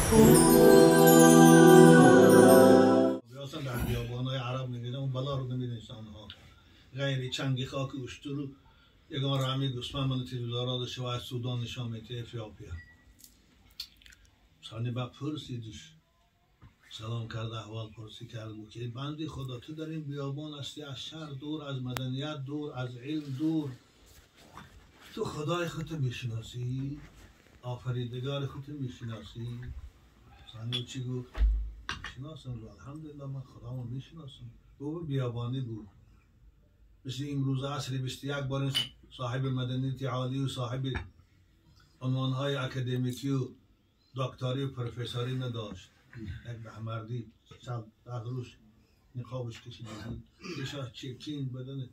اصلا در بیابان‌های عرب می‌دیدم اون بلا رو نمی‌دونستن آنها. غیر چنگی خاک اشتر یگان رمی گوسفند من تلویزیون داشت و از سودان نشان میده افیوپیا. ثانی بعد پرسیدش، سلام کرد، احوال پرسی کرد، گفت که بندی خدا تو در این بیابان هستی، از شهر دور، از مدنیت دور، از علم دور، تو خدای خودت میشناسی؟ آفریدگار خودت میشناسی؟ ثانی چی گفت؟ میشناسم الحمدلله، من خدامو میشناسم. گفت بیابانی بود، مثل امروز عصر 21 بار صاحب مدنیت عالی و صاحب عنوانهای اکادمیکی و دکتری و پروفسوری نداشت. یک بهمردی شب ده روز نقابش کشیده بود، یه چرکین بدن.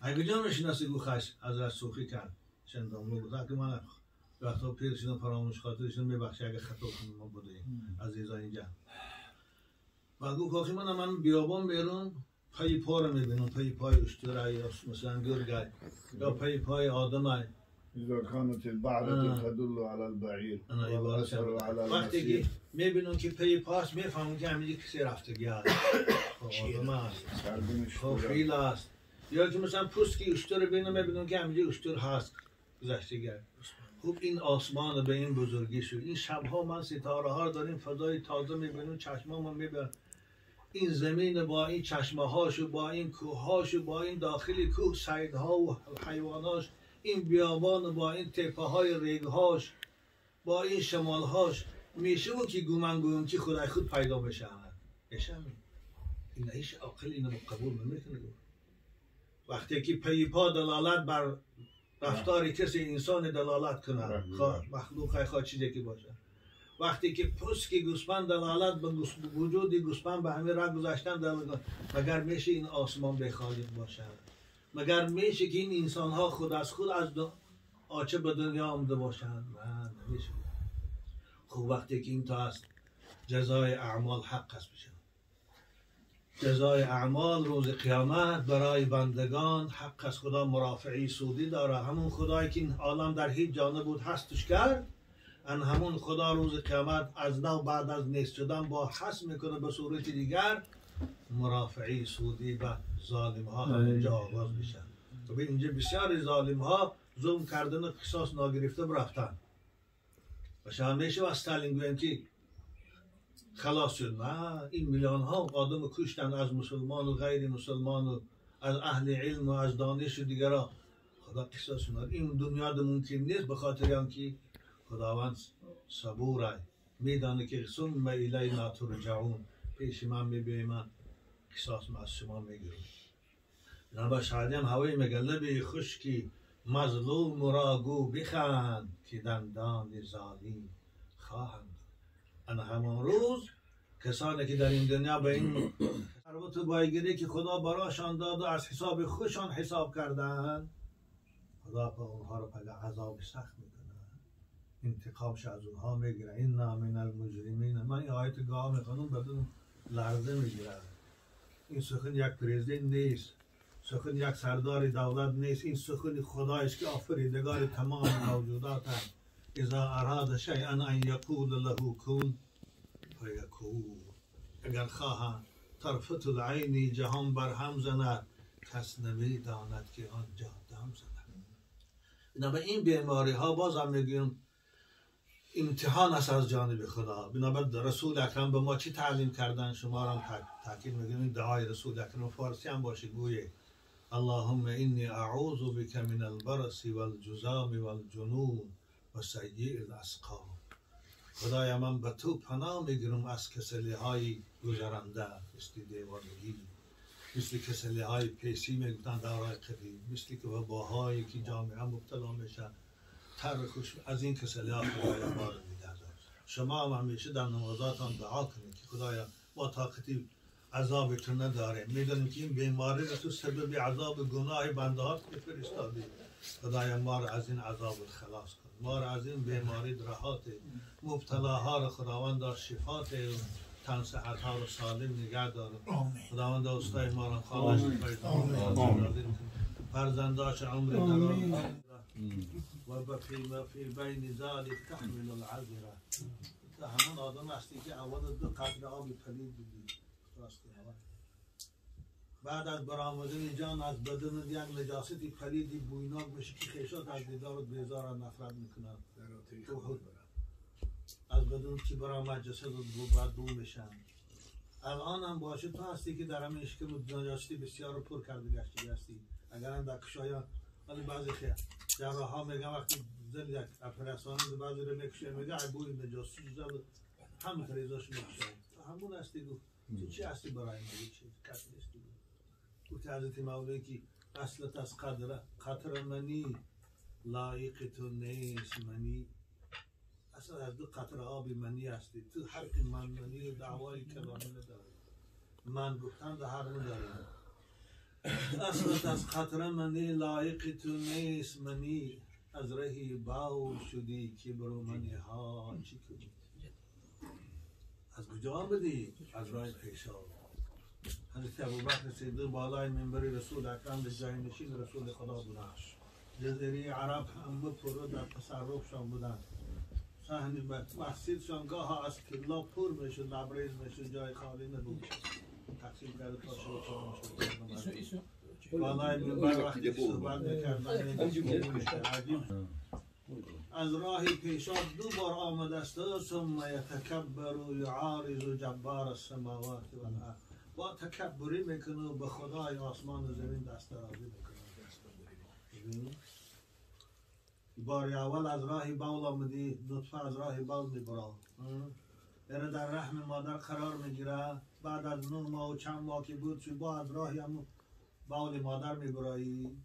اگه جا میشناسی؟ گفت خش حضرت سوخی کرد شندام گفت که من وقتا پیر شدم فراموش خاطر شدم، میبخشی اگه خطا کنم ما بوده عزیزا اینجا. و گفت آخه من بیابان میرم، پای پا رو میبینم، پای پای اشترای یا مثلا گرگای یا پای پای آدمای. اذا كانت البعرة تدل على البعير والأثر على وقتی که المسير. میبینم که پای پاس میفهمم که همینجا کسی رفتگی هست، آدم هست، خب فیل هست، یا که مثلا پوست که اشتر بینم میبینم که همینجا اشتر هست گذشتگی. خب این آسمان به این بزرگی شد، این شبها من ستاره ها رو داریم فضای تازه میبینم، چشمامو میبینم، این زمین با این چشمه هاش و با این کوه هاش و با این داخل کوه صیدها و حیواناش، این بیابان با این تپه های ریگهاش با این شمالهاش، میشه و که گومن گویم که خدای خود پیدا بشه. میشه این هیچ عاقل اینو قبول نمیکنه. وقتی که پی پا دلالت بر رفتار کسی انسان دلالت کنه، مخلوق خواه چیزی که باشه، وقتی که پوست که گوسفند دلالت به وجود گوسفند به همه راه گذاشتن دلالت، مگر میشه این آسمان به خالق باشه؟ مگر میشه که این انسان ها خود از خود از آچه به دنیا آمده باشند؟ نه، نمیشه. خب وقتی که این تا است جزای اعمال حق است بشه. جزای اعمال روز قیامت برای بندگان حق است. خدا مرافعی سودی داره، همون خدایی که این عالم در هیچ جا نبود هستش کرد، ان همون خدا روز قیامت از نو بعد از نیست شدن با هست میکنه به صورت دیگر. مرافعی سودی به ظالم ها اینجا آغاز میشن. خب اینجا بسیار ظالم ها ظلم کردن و قصاص ناگرفته برفتن و همیشه و استالین گویم که خلاص شد. نه، این میلیون ها آدم کشتن از مسلمان و غیر مسلمان و از اهل علم و از دانش و دیگران. خدا قصاص نداره. این دنیا ممکن نیست، به خاطر آنکه خداوند صبوره، میدانه که ثم الینا ترجعون، پیش من میبینی من قصاص از شما میگیرم. بنابر شهادی هم هوای میگه لبی خشکی مظلوم را گو بخند که دندان ظالم خواهند. ان همان روز کسانی که در این دنیا به این ثروت و بایگیری که خدا براشان داد و از حساب خودشان حساب کردند، خدا په اونها رو پگه عذاب سخت میکنه، انتقامش از اونها میگیره. انا من المجرمین. من این آیت گاه میخوانم بدون لرزه میگیره. این سخن یک پرزیدنت نیست، سخن یک سردار دولت نیست، این سخن خدایست که آفریدگار تمام موجودات است. اذا اراد شیئا ان یقول له کن فیکون. اگر خواهد طرفة العین جهان بر هم زند، کس نمیداند که آنجا دم زند. بنابراین این بیماری ها باز هم میگیم امتحان است از جانب خدا. بنابراین رسول اکرم به ما چی تعلیم کردن؟ شما را هم تاکید میگیم دعای رسول اکرم فارسی هم باشه، گویه اللهم انی اعوذ بک من البرص والجذام والجنون و سیء الاسقام. خدایا من به تو پناه میگیرم از کسلی های گذرنده، مثل دیوانگی، مثل کسلی های پیسی میگفتن دورای قدیم، مثل که وباهایی که جامعه مبتلا میشه، تر خوش، از این کسلی ها خدایا ما رو نگه دار. شما هم همیشه در نمازاتان دعا کنید که خدایا ما طاقتی عذاب تو نداریم، میدونیم که این بیماری رو تو سبب عذاب گناه بنده هات فرستادی، خدایا ما رو از این عذاب خلاص کن، ما رو از این بیماری رهات، مبتلاها رو خداوند شفات، تن صحت ها رو سالم نگه داره. خداوند استای ما رو خالص پیدا فرزنداش عمر دراز و بقی ما فی بین ذلک تحمل العذره. همون آدم هستی که اول دو قطره آبی پلید بودی راستی اول بعد از برآمدن جان از بدن یک نجاستی پلیدی بویناک بشه که خیشات از دیدارت بیزار و نفرت میکنن از بدن که برآمد جسدت بد بو میشن. الان هم باشه تو هستی که در همین شکم نجاستی بسیار پر کرده گشتی هستی. اگر هم در کشایان ولی بعضی خیر جراح ها میگن وقتی زن یک اپراسیون بعضی رو میکشه میگه ای بوی نجاسی زد همه تریزاش میکشه. تو همون هستی گفت تو چی هستی برای ما؟ چی کسی نیستی. گفت حضرت مولی که اصلت از قطر منی لایق تو نیست منی. اصلا از دو قطر آب منی هستی تو. حق من منی و دعوای کلامی نداری، من گفتن ده حق نداری. اصلت از قطر منی لایق تو نیست منی. از رهی باو شدی که برو منی ها چی کنی؟ از کجا آمدی؟ از راه پیشا. حضرت ابوبکر صدیق بالای منبر رسول اکرم به جای نشین رسول خدا بودند. جزیره عرب همه پر در تصرفشان بودند. صحن مسجدشان گاه از طلا پر میشد، لبریز میشد، جای خالی نبود. تقسیم کرده تا شد شد. بالای منبر وقتی صحبت میکردن عجیب از راه پیشاب دو بار آمده است. ثم یتکبر و یعارض جبار السماوات والارض. با تکبری میکنه و به خدای آسمان و زمین دست درازی میکنه. بار اول از راه بول آمدی، نطفه از راه بول میبرا، یعنی در رحم مادر قرار میگیره. بعد از 9 ماه و چند ماه که بود با از راه هم بول مادر میبرایی.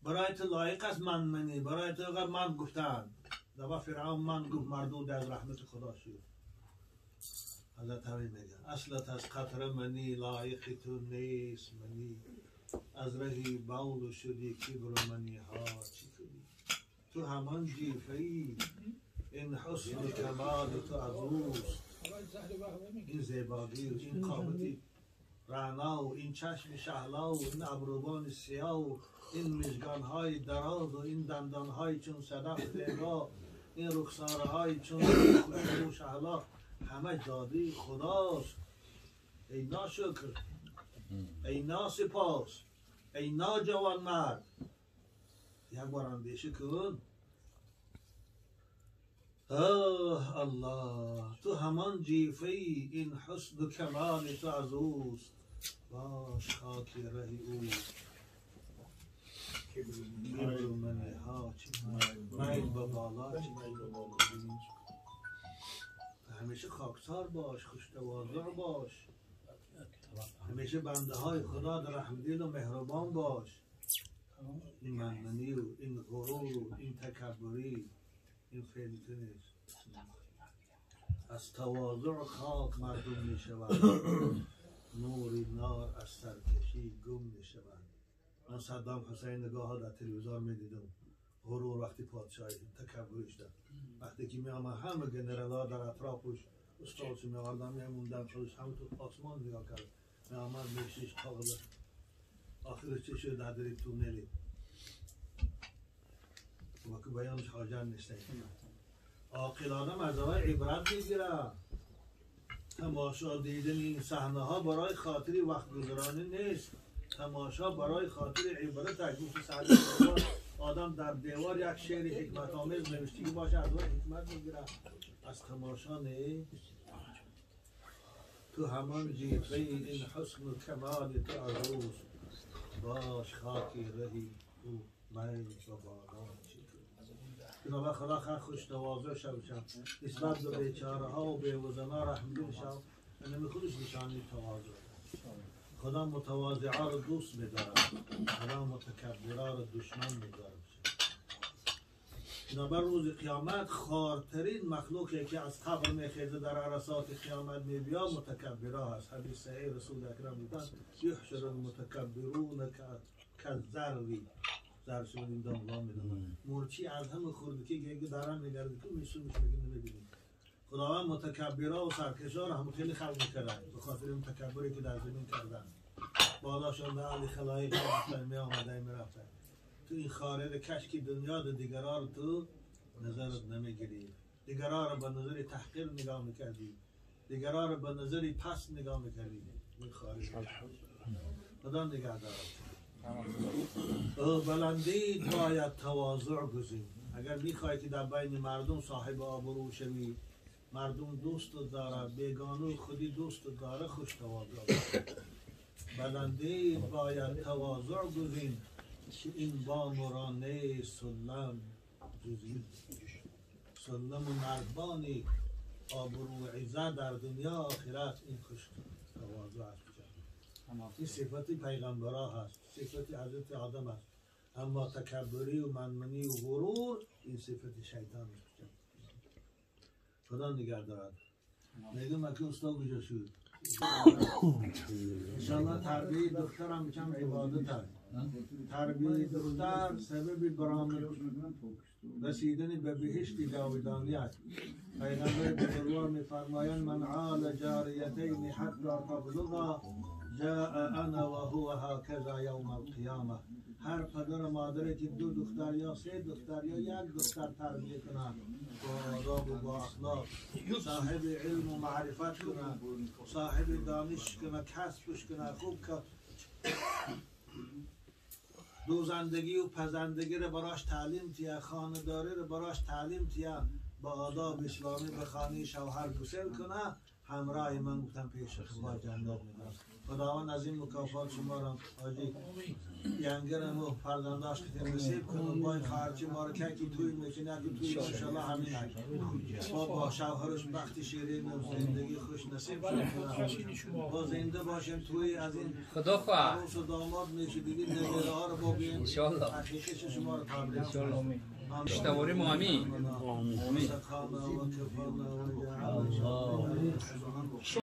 برای تو لایق است من منی، برای تو من گفتن. دفعه فرعون من گفت مردود از رحمت خدا شد. حضرت همین میگه اصلت از قطر منی لایق تو نیست منی. از رهی بول شدی کبر منی ها چی کنی؟ تو همان جیفه ای این حسن و کمال تو از اوست. این زیبایی و این قامتی رعنا و این چشم شهلا و این ابروبان سیاه و این مژگانهای دراز و این دندانهای چون صدف زیبا، این رخسارهای چون خوشبو و شهلا، همه دادی خداست. ای ناشکر، ای ناسپاس، ای ناجوانمرد، یک بار اندیشه کن. آه الله، تو همان جیفه ای این حسن و کمال تو از اوست. باش خاکی رهی او کبر منی ها چی میل به بالا چی. همیشه خاکسار باش، خوش تواضع باش، همیشه بنده های خدا در رحم دل و مهربان باش. این منمنی و این غرور و این تکبری این خیلی تو نیست. از تواضع خاک مردم می شود، نور نار از سرکشی گم می شود. من صدام حسین نگاه ها در تلویزیون می دیدم، غرور وقتی پادشاهی تکبرش داد، وقتی که می آمد همه گنرال ها در اطرافش استادش می آوردن می موندن، خودش همه تو آسمان نگاه کرد، می آمد میشیش کاغذ آخرش چه شد در دری تونلی و که بیانش حاجت نیست. عاقل آدم از آقای عبرت میگیره. تماشا دیدن این صحنه ها برای خاطری وقت گذرانی نیست، تماشا برای خاطر عبرت. گفت سعدی آدم در دیوار یک شعر حکمت آمیز نوشته باشه از آقای حکمت میگیره، از تماشا نیست. تو همان جیفه این حسن و کمال تو از اوست. باش خاکی رهی او میل به بالا چی کنی؟ بنابر خدا خیر خوش تواضع شو نسبت به بیچاره ها و بیوزنا رحم دل شو. یعنی خودش نشانی تواضع. خدا متواضعا رو دوست می‌دارد، خدا متکبرا رو دشمن می‌دارد. بنابر روز قیامت خوارترین مخلوقی که از قبر میخیزه در عرصات قیامت میبیا متکبرا هست. حدیث صحیح رسول اکرم بودن یحشر المتکبرون کالذر. ذر شما این داملا میدونن مورچی از همه خورده که یک دارن میگرده که میسون میشه میگه نمیبینیم. خداوند متکبرا و سرکشا رو هم خیلی خلق میکردن به خاطر اون تکبری که در زمین کردن. بالاشون به علی خلایق رفتن می آمدن میرفتن. تو این خارج کشکی دنیا دیگران رو تو نظرت نمیگیری. دیگران رو به نظر تحقیر نگاه میکردی، دیگران رو به نظر پس نگاه میکردی، خارج. خدا نگه دارد. بلندی باید تواضع گزین. اگر میخوای که در بین مردم صاحب آبرو شوی، مردم دوست داره، بیگانه خودی دوست داره، خوش تواضع. بلندی باید تواضع گزین که این بام را نه سلم جزین. سلم و نردبانی آبرو و عزت در دنیا آخرت، این خوش تواضع است. این صفت پیغمبرا هست، صفت حضرت آدم است. اما تکبری و منمنی و غرور این صفت شیطان است. خدا نگه دارد. میگم اگه استاد کجا شد؟ انشالله تربیه دخترم کم عبادت هست. تربیه دختر سبب برآمد رسیدن به بهشت جاودانی است. پیغمبر بزرگوار میفرمایند من عال جاریتین حتی تبلغا جاء انا و هو هكذا یوم القیامه. هر پدر و مادری که دو دختر یا سه دختر یا یک دختر تربیه کنند با آداب و با اخلاق، صاحب علم و معرفت کنند، صاحب دانش کنند، کسبش کنند، خوب که دوزندگی و پزندگی رو براش تعلیم تیه، خانه داری رو براش تعلیم تیه، با آداب اسلامی به خانه شوهر گسل کنه، همراه من گفتم پیش خدا جنت میدم. خداوند از این مکافات شما را حاجی ینگرم و فرزنداش که نصیب کنه. با این خواهرچی ما رو که توی میکنه که توی انشالله همین هست. با شوهرش بخت شیرین و زندگی خوش نصیب کنه. با زنده باشیم توی از این خدا خواه عروس و داماد میشه دیگه نظره ها رو با بیایم حقیقش شما رو تبریک. اشتواری مامی. آمین.